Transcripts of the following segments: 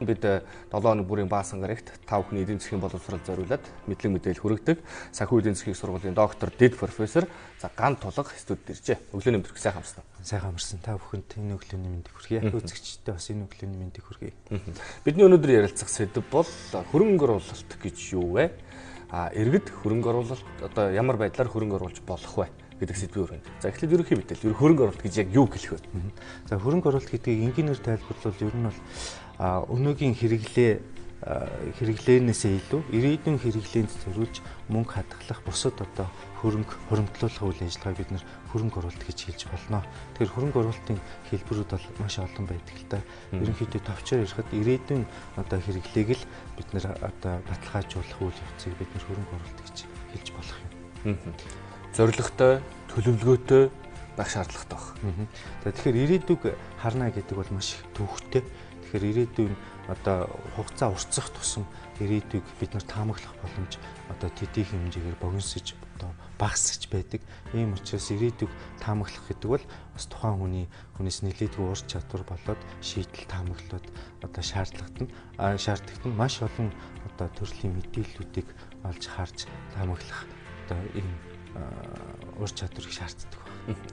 Бид 7 хоног бүрийн баасан гарагт та бүхний эдийн засгийн боловсрол зориулаад мэдлэг мэдээлэл хүргэдэг. Санхүү эдийн засгийн сургуулийн доктор, дэд профессор за Ган Тулга студид иржээ. Өглөөний мэндийг сайхан амарсан. Сайхан амарсан. Та бүхэнд энэ өглөөний мэндийг хүргэе. Үзэгчдэд бас энэ өглөөний мэндийг хүргэе. Бидний өнөөдөр ярилцах сэдэв бол хөрөнгө оруулалт гэж юу вэ? А иргэд хөрөнгө оруулалт одоо ямар байдлаар хөрөнгө оруулж болох вэ гэдэг сэдвийн өрөөнд. За эхлээд ерөнхий мэдээлэл. Ер хөрөнгө оруулалт гэж яг юу гэлэх вэ? За хөрөнгө оруулалт гэдгийг энгийнээр тайлбарлавал ер нь бол өнөөгийн хэрэглээнээсээ илүү ирээдүйн хэрэглээнд зориулж мөнгө хадгалах бусад одоо хөрөнгө хуримтлуулах үйл ажиллагааг бид нэр хөрөнгө оруулалт гэж хэлж болно. Тэгэхээр хөрөнгө оруулалтын хэлбэрүүд бол маш олон байдаг л да. Ерөнхийдөө товчоор ярихад ирээдүйн одоо хэрэглээг л бид нэр одоо баталгаажуулах үйл явцыг бид нэр хөрөнгө оруулалт гэж хэлж болох юм. Зорилготой, төлөвлөгөөтэй байх шаардлагатай байна. За тэгэхээр ирээдүйг харна гэдэг бол маш их төвхтэй. Тэгэхээр ирээдүйн одоо хугацаа уртсах тусам ирээдүйг бид нар таамаглах боломж одоо төдий хэмжээгээр богиносож одоо багасч байдаг. Ийм учраас ирээдүйг таамаглах гэдэг бол бас тухайн хүнээс нэлээдгүй ур чадвар болоод шийдэл таамаглаад одоо шаардлагат нь маш олон одоо төрлийн мэдээллүүдийг олж харж таамаглах одоо ийм ур чадварыг шаарддаг.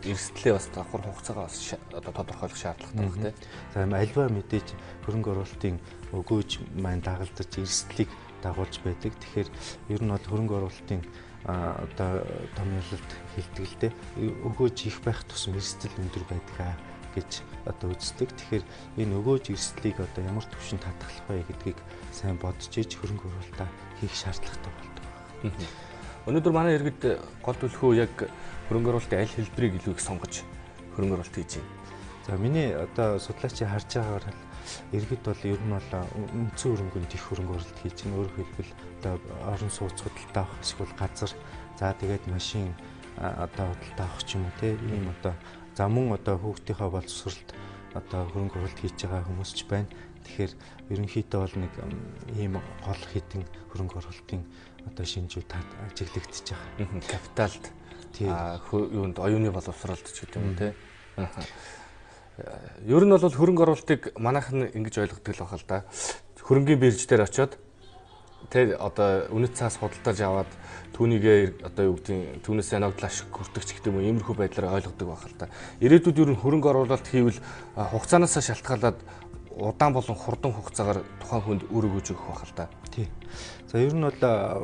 Эрсдлээ бас давхар хугацаагаа бас одоо тодорхойлох шаардлагатай байна тийм. За альва мэдээж хөрөнгө оруулалтын өгөөж маань дагалдаж эрсдлийг дагуулж байдаг. Тэгэхээр ер нь бол хөрөнгө оруулалтын одоо томьёололт хэлдэг л дээ. Өгөөж их байх тусам эрсдэл өндөр байдаг гэж одоо үздэг. Тэгэхээр энэ өгөөж эрсдлийг одоо ямар түвшинд хадгалах вэ гэдгийг сайн бодож иж хөрөнгө оруулалтаа хийх шаардлагатай болдог. Өнөөдөр манай иргэд гол түлхүү яг хөрөнгө оруулалтын аль хэлбэрийг илүү их сонгож хөрөнгө оруулалт хийж байна? За миний одоо судлаачийн харж байгаагаар иргэд бол ер нь бол үндсэн хөрөнгөнд их хөрөнгө оруулалт хийж байна. Өөрөөр хэлбэл одоо орон сууц худалдаа авах эсвэл газар, за тэгээд машин одоо худалдаа авах ч юм уу те ийм одоо за мөн одоо хүүхдийнхээ боловсролд одоо хөрөнгө оруулалт хийж байгаа хүмүүс ч байна. Тэгэхээр ерөнхийдөө бол нэг ийм гол хитэн хөрөнгө оруулалтын одоо шинжүүд ажиглагдчихж байгаа. Капиталд юунд оюуны боловсролд ч гэдэг юм те. Ер нь бол хөрөнгө оруулалтыг манайх нь ингэж ойлгодог л байх л да. Хөрөнгийн бирж дээр очиод тэ одоо үнэт цаас худалдаж аваад түүнийгээ одоо юу гэдгийг түүнээсээ ногдол ашиг хүртэх ч гэдэг юм уу иймэрхүү байдлаар ойлгодог байх л да. Ирээдүйд ер нь хөрөнгө оруулалт хийвэл хугацаанаасаа шалтгаалаад удаан болон хурдан хугацаагаар тухайн хүнд үр өгөөж өгөх байх л да. Тий. За ер нь бол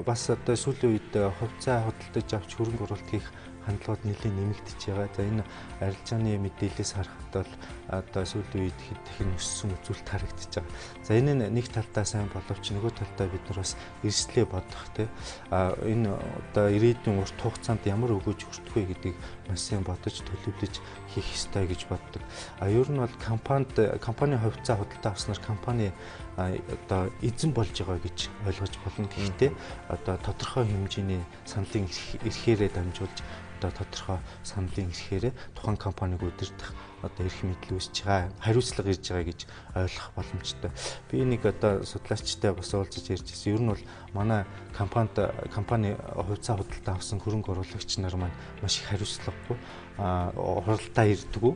бас одоо сүүлийн үед хувьцаа худалдаж авч хөрөнгө оруулалт хийх хандлагууд нэлээд нэмэгдэж байгаа. За энэ арилжааны мэдээлэлээс харахад бол одоо сүүлийн үед хэд дахин өссөн үзүүлэлт харагдаж байгаа. За энэ нь нэг талдаа сайн боловч нөгөө талдаа бид нар бас эрсдлээ бодох тий. А энэ одоо ирээдүйн урт хугацаанд ямар өгөөж хүртэх вэ гэдгийг маш сайн бодож төлөвлөж хийх ёстой гэж боддог. А ер нь бол компани хувьцаа худалдаа авснаар компани одоо эзэн болж байгаа гэж ойлгож болно. Гэхдээ одоо тодорхой хэмжээний саналын эрхээрээ дамжуулж одоо тодорхой саналын эрхээрээ тухайн компаниг удирдах одоо эрх мэдэл үүсэж байгаа, хариуцлага ирж байгаа гэж ойлгох боломжтой. Би нэг одоо судлаачтай бас уулзаж ярьж ирсэн. Ер нь бол манай компани хувьцаа худалдаа авсан хөрөнгө оруулагч нар маань маш их хариуцлагагүй, хуралдаа ирдэггүй,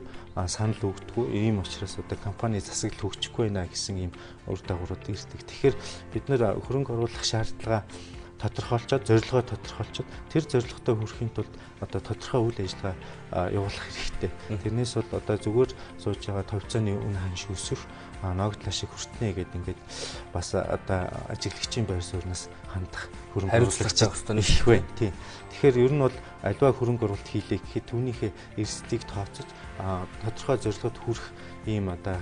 санал өгдөггүй. Ийм учраас одоо компани засаглал хөгжихгүй байна гэсэн ийм үр дагаврууд ирдэг. Тэгэхээр бид нэр хөрөнгө оруулах шаардлага тодорхойлцоод, зорилгоо тодорхойлцоод тэр зорилготой хүрэхийн тулд одоо тодорхой үйл ажиллагаа явуулах хэрэгтэй. Тэрнээс бол одоо зүгээр сууж байгаа товцооны үн ханш өсөх, ногдол ашиг хүртнэ гэдэг ингээд бас одоо ажиглагчийн байр сууриас хандах хөрөнгө оруулагч хэрэгтэй их байна. Тийм. Тэгэхээр ер нь бол альва хөрөнгө оруулалт хийлээ гэхэд түүнийхээ эрсдлийг тооцож тодорхой зорилгод хүрэх ийм одоо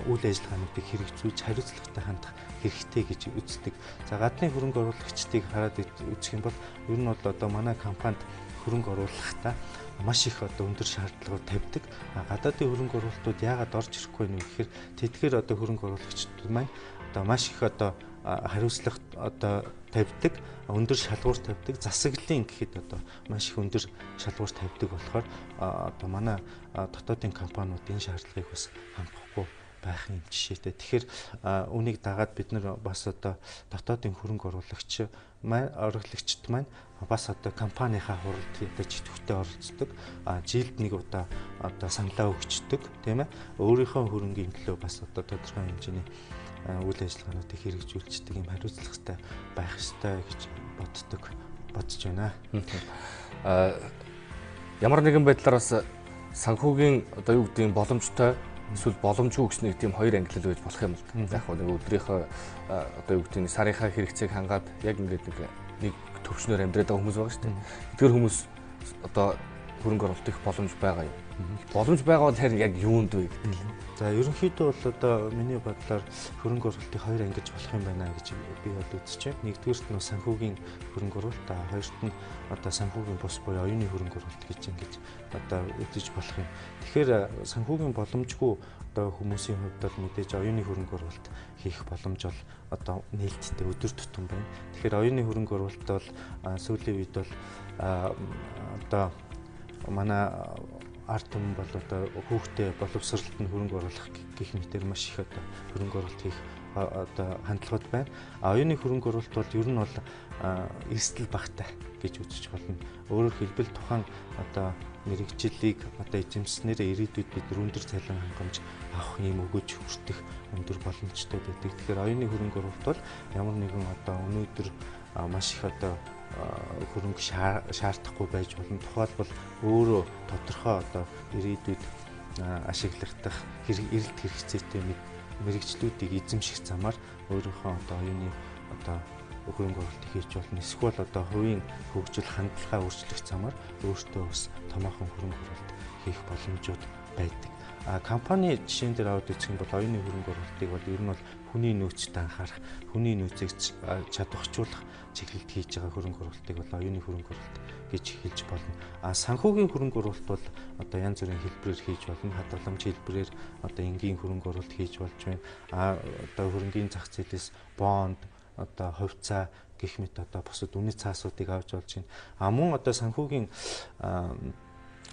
үйл ажиллагаануудыг хэрэгжүүлж хариуцлагатай хандах хэрэгтэй гэж үздэг. За гадны хөрөнгө оруулагчдыг хараад үзэх юм бол ер нь бол одоо манай компанид хөрөнгө оруулахдаа маш их одоо өндөр шаардлагууд тавьдаг. Гадаадын хөрөнгө оруулалтууд яагаад орж ирэхгүй вэ гэхээр тэдгээр одоо хөрөнгө оруулагчид маань одоо маш их одоо хариуцлага одоо тавьдаг, өндөр шалгуур тавьдаг, засаглалын гэхэд одоо маш их өндөр шалгуур тавьдаг болохоор одоо манай дотоодын компаниуд энэ шаардлагыг бас хангахгүй байх юм жишээтэй. Тэгэхээр үүнийг дагаад бид нар бас одоо дотоодын хөрөнгө оруулагч маань оруулагчид маань бас одоо компанийнхаа хуралд одоо чөтгөртэй оролцдог. Жилд нэг удаа одоо саналаа өгчдөг, тийм ээ. Өөрийнхөө хөрөнгийн төлөө бас одоо тодорхой хэмжээний үйл ажиллагаануудыг хэрэгжүүлждэг юм хариуцлагатай байх ёстой гэж бодож байна. Ямар нэгэн байдлаар бас санхүүгийн одоо юу гэдгийг боломжтой эсвэл боломжгүй гэж нэг тийм хоёр ангилал байж болох юм л да. Яг нэг өдрийнхөө одоо юу гэдгийг сарынхаа хэрэгцээг хангаад яг ингээд нэг төвшнөр амьдраад байгаа хүмүүс байгаа шүү дээ. Эдгээр хүмүүс одоо хөрөнгө оруулалт их боломж байгаа юм. Боломж байгаа бол харин яг юунд вэ гэдэг л. За ерөнхийдөө бол одоо миний бодлоор хөрөнгө оруулалтыг хоёр ангилж болох юм байна гэж би бол үзэж байна. Нэгдүгээрт нь санхүүгийн хөрөнгө оруулалт, хоёрт нь одоо санхүүгийн бус буюу оюуны хөрөнгө оруулалт гэж ингэж одоо үзэж болох юм. Тэгэхээр санхүүгийн боломжгүй одоо хүмүүсийн хувьд бол мэдээж оюуны хөрөнгө оруулалт хийх боломж бол одоо нээлттэй өдөр тутам байна. Тэгэхээр оюуны хөрөнгө оруулалт бол сүүлийн үед бол одоо манай ард түмэн бол одоо хүүхдээ боловсролд нь хөрөнгө оруулах гэх мэтэр маш их одоо хөрөнгө оруулалт хийх одоо хандлагууд байна. А оюуны хөрөнгө оруулалт бол ер нь бол эрсдэл багтай гэж үзэж болно. Өөрөөр хэлбэл тухайн одоо мэрэгчлийг одоо эзэмснээр ирээдүйд бид өндөр цалин хангамж авах ийм өгөөж хүртэх өндөр боломжтой байдаг. Тэгэхээр оюуны хөрөнгө оруулалт бол ямар нэгэн одоо өнөөдөр маш их одоо хөрөнгө шаардахгүй байж болно. Тухайлбал өөрөө тодорхой одоо ирээдүйд ашиглахдах эрэлт хэрэгцээтэй мэрэгчлүүдийг эзэмших замаар өөрийнхөө одоо оюуны одоо хөрөнгө оруулалт хийж болно. Эсвэл одоо хувийн хөгжил хандлагаа өөрчлөх замаар өөртөө бас томоохон хөрөнгө оруулалт хийх боломжууд байдаг. А компани жишээн дээр аваад үзэх юм бол оюуны хөрөнгө оруулалтыг бол ер нь бол хүний нөөцтэй анхаарах, хүний нөөцийг чадварчуулах чиглэлд хийж байгаа хөрөнгө оруулалтыг бол оюуны хөрөнгө оруулалт гэж хэлж болно. А санхүүгийн хөрөнгө оруулалт бол одоо янз бүрийн хэлбэрээр хийж болно. Хадгаламж хэлбэрээр одоо энгийн хөрөнгө оруулалт хийж болж байна. А одоо хөрөнгийн зах зээлээс бонд, одоо хувьцаа гэх мэт одоо бусад үнэт цаасуудыг авч болж байна. А мөн одоо санхүүгийн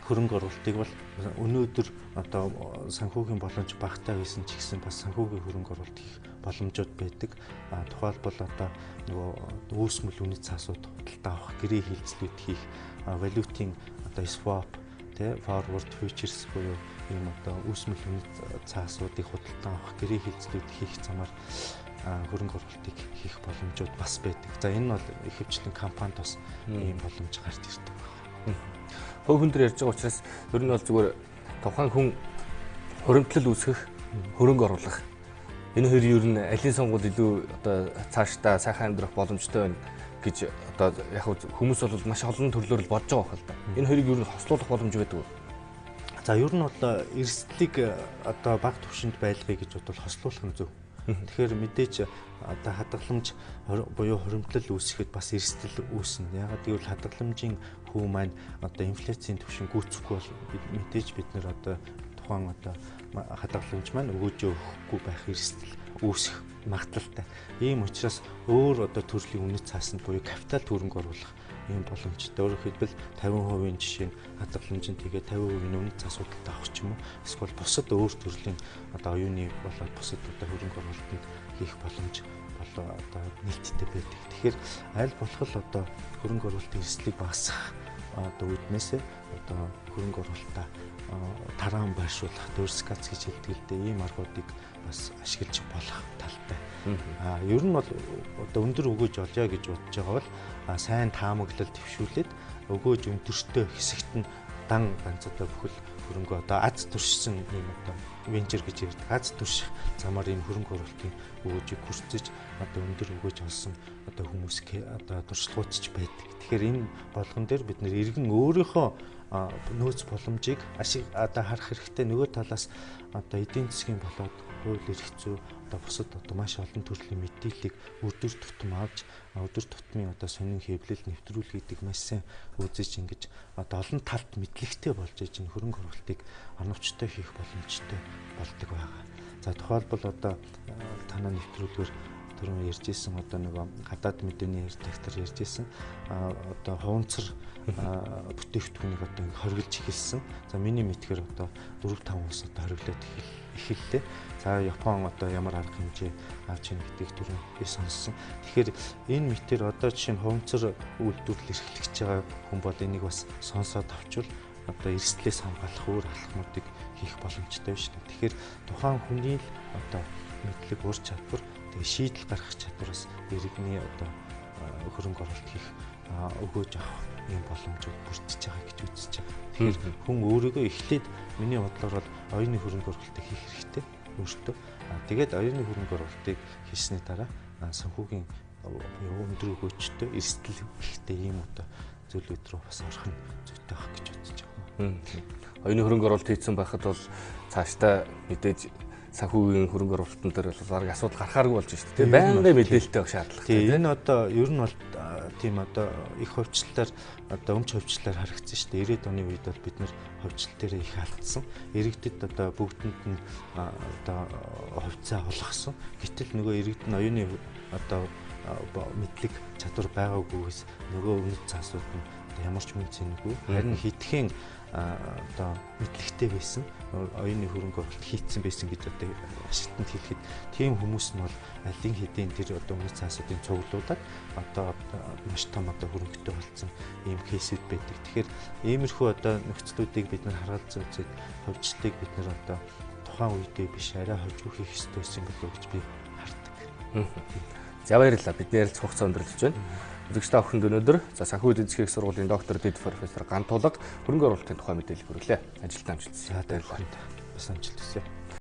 хөрөнгө оруулалтыг бол өнөөдөр одоо санхүүгийн боломж багатай байсан ч гэсэн бас санхүүгийн хөрөнгө оруулалт хийх боломжууд байдаг. Тухайлбал одоо нөгөө үүсмэл үнэт цаасууд худалдаа авах, гэрээ хилцлүүд хийх, валютын одоо swap, тэ forward futures буюу ийм одоо үүсмэл үнэт цаасуудыг худалдаа авах, гэрээ хилцлүүд хийх замаар хөрөнгө оруулалтыг хийх боломжууд бас байдаг. За энэ нь бол ихэвчлэн компанид бас ийм боломж гарч ирдэг байна. Хувь хүн дээр ярьж байгаа учраас ер нь бол зүгээр тухайн хүн хуримтлал үүсгэх, хөрөнгө оруулах. Энэ хоёр ер нь алийн сонгуул илүү одоо цаашдаа сайхан амьдрах боломжтой байна гэж одоо яг хүмүүс бол маш олон төрлөөр л бодож байгаа хэл та. Энэ хоёрыг ер нь хослуулах боломж байдаг уу? За ер нь бол эрсдлийг одоо бага түвшинд байлгая гэж бодвол хослуулах нь зөв. Тэгэхээр мэдээж одоо хадгаламж буюу хуримтлал үүсгэхэд бас эрсдэл үүснэ. Яагаад гэвэл хадгаламжийн хүү маань одоо инфляцийн түвшин гүйцэхгүй бол мэдээж бид нэр одоо тухайн одоо хадгаламж маань өгөөжөө өгөхгүй байх эрсдэл үүсэх магадлалтай. Ийм учраас өөр одоо төрлийн үнэт цаасанд буюу капитал хөрөнгө оруулах ийм боломжтой. Өөрөөр хэлбэл 50% жишээ нь хадгаламжийн тэгээ 50% үнэт цаас худалдаа авах ч юм уу. Эсвэл бусад өөр төрлийн одоо оюуны болоод бусад одоо хөрөнгө оруулалтанд хийх боломж бол одоо нээлттэй байдаг. Тэгэхээр аль болох л одоо хөрөнгө оруулалтын эрсдлийг багасгах одоо үүднээсээ одоо хөрөнгө оруулалтаа тараан байршуулах, диверсификац гэж хэлдэг л дээ. Ийм аргуудыг бас ашиглаж болох талтай. Ер нь бол одоо өндөр өгөөж олё гэж бодож байгаа бол сайн таамаглал дэвшүүлээд өгөөж өндөртөө хэсэгт нь дан ганц одоо бүхэл хөрөнгө одоо аз туршсан ийм одоо венчер гэж ярьдаг. Аз турших замаар ийм хөрөнгө оруулалтын өгөөжийг хүртэж одоо өндөр өгөөж олсон одоо хүмүүс одоо туршлагууд ч байдаг. Тэгэхээр энэ болгон дээр бид нэр иргэн өөрийнхөө нөөц боломжийг ашиг одоо харах хэрэгтэй. Нөгөө талаас одоо эдийн засгийн болоод хууль эрх зүй одоо бусад одоо маш олон төрлийн мэдээллийг өдөр тутам авч өдөр тутмын одоо сонин хэвлэл нэвтрүүлгийг маш сайн үзэж ингэж одоо олон талд мэдлэгтэй болж иж энэ хөрөнгө оруулалтыг оновчтой хийх боломжтой болдог байгаа. За тухайлбал одоо танаа нэвтрүүлгээр түрүүн ярьж исэн одоо нөгөө гадаад мэдээний редактор ярьж исэн одоо хуванцар бүтээгдэхүүнийг одоо ингэ хоригдж эхэлсэн. За миний мэдхээр одоо 4-5 улс одоо хориглоод эхэллээ. За Япон одоо ямар арга хэмжээ авч ийн гэдгийг түрүүн би сонссон. Тэгэхээр энэ мэтэр одоо жишээ нь хуванцар үйлдвэрлэл эрхлэгч байгаа хүн бол энийг бас сонсоод авчвал одоо эрсдлээс хамгаалах өөр алхмуудыг хийх боломжтой биш. Тэгэхээр тухайн хүний л одоо мэдлэг, ур чадвар, тэгээ шийдэл гаргах чадвараас иргэний одоо хөрөнгө оруулалт хийх өгөөж авах юм боломжууд бүрдэж байгаа гэж үзэж байгаа. Тэгэхээр хүн өөрийгөө эхлээд миний бодлоор бол оюуны хөрөнгө оруулалтыг хийх хэрэгтэй өөртөө. Тэгээд оюуны хөрөнгө оруулалтыг хийсний дараа санхүүгийн өндөр өгөөжтэй эрсдэл ихтэй ийм одоо зүйлүүд рүү бас орох нь зүйтэй байх гэж бодож байгаа. Оюуны хөрөнгө оруулалт хийсэн байхад бол цаашдаа мэдээж санхүүгийн хөрөнгө оруулалтын дээр бол бараг асуудал гарахааргүй болж шүү дээ. Байнгын мэдээлэлтэй байх шаардлагатай. Тийм, энэ одоо ер нь бол тийм одоо их хувьчлалаар одоо өмч хувьчлалаар харагдсан шүү дээ. 90-ад оны үед бол бид нэр хувьчлал дээр их алдсан. Иргэдэд одоо бүгдэнд нь одоо хувьцаа олгосон. Гэтэл нөгөө иргэд нь оюуны одоо мэдлэг чадвар байгаагүйгээс нөгөө үнэт цаасууд нь ямар ч үн цэнэгүй. Харин хитгэн одоо мэдлэгтэй байсан, оюуны хөрөнгө оруулалт хийцэн байсан гэж одоо ашиглалтанд хэлэхэд тийм хүмүүс нь бол алин хэдийн тэр одоо үнэт цаасуудын цуглуулад одоо маш том одоо хөрөнгөтэй болсон ийм кейсүүд байдаг. Тэгэхээр иймэрхүү одоо нөхцлүүдийг бид нар харгалзан үзээд хөвчлөлийг бид нар одоо тухайн үедээ биш арай хожуу хийх ёстой байсан болов уу гэж би хардаг. За, баярлалаа. Бидний ярилцах хугацаа өндөрлөж байна. Үзэгч та бүхэнд өнөөдөр за санхүү эдийн засгийн их сургуулийн доктор дэд профессор Гантулга хөрөнгө оруулалтын тухай мэдээлэл хүргэлээ. Ажилтаа амжилт. За, баярлалаа. Бас амжилт хүсье.